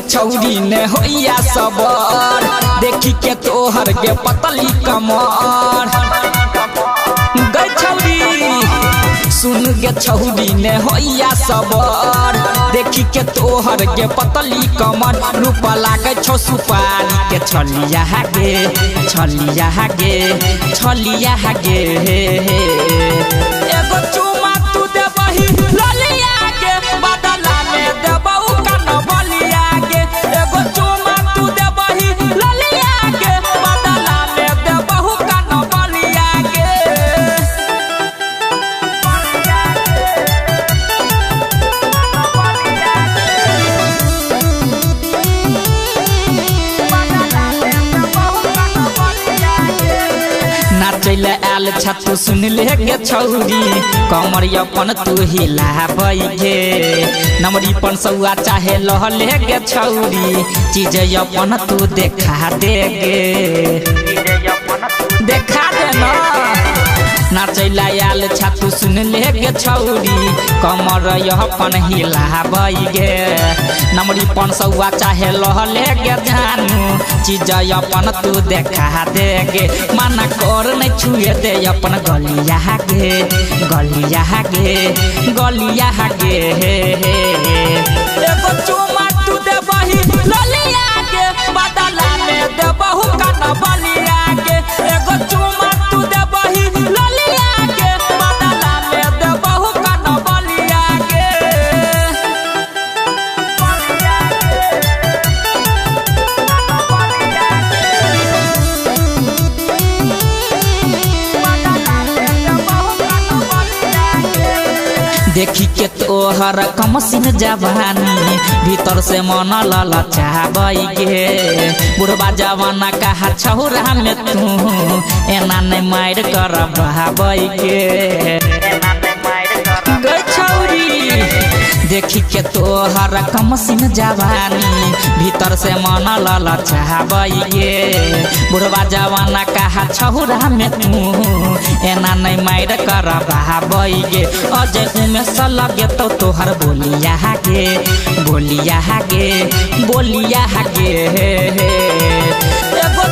छौरी ने होइया सबर, देखी के तोहर के पतली कमर। गई छौरी सुन गे छौरी ने होइया सबर, देखी के तोहर के पतली कमर। रूपा लागे छौ सुपारी के छलिया गे, छलिया गे, छलिया गे। एगो चुमा तू देबही ललिया गे, बदला में देबौ कनबलिया गे। एगो चुमा तू देबही ललिया गे, बदला में देबौ कनबलिया गे। नाचैले आयल छा तू सुन ले गे छौरी, कमर अपन तू हिलाबै गे। नमरी पनसौआ चाहे लहले गे छौरी, चीज अपन तू देखा दे गे, देखा दे ना। नाचैला आयल छा तू सुन ले गे छौरी, कमर अपन हिलाबै गे। नमरी पनसौआ चाहे लहले गे जानू, चीज अपन तू देखा दे गे। मना कर नहीं छुए दे अपन गलिया गे, गलिया गे, गलिया गे। एगो चुमा तू देबही ललिया गे, बदला में देबहु कनबलिया गे। एगो चुमा तू देबही ललिया गे, बदला में देबहु कनबलिया गे। देखी के तोहर कमसिन जवानी, भीतर से मन ललचाबै गे। बुढ़बा जवाना कहा छौरा में तू एना नहीं मारि करबाबै गे। गै छौरी देखी के तोहर कमसिन जवानी, भीतर से मन ललचाबै गे। बुढ़बा जवाना कहा छौरा में तू एना नहीं मारि करबाबै गे। अजय उमेश लगे तो तोहर बोलिया गे, बोलिया गे, बोलिया गे। एगो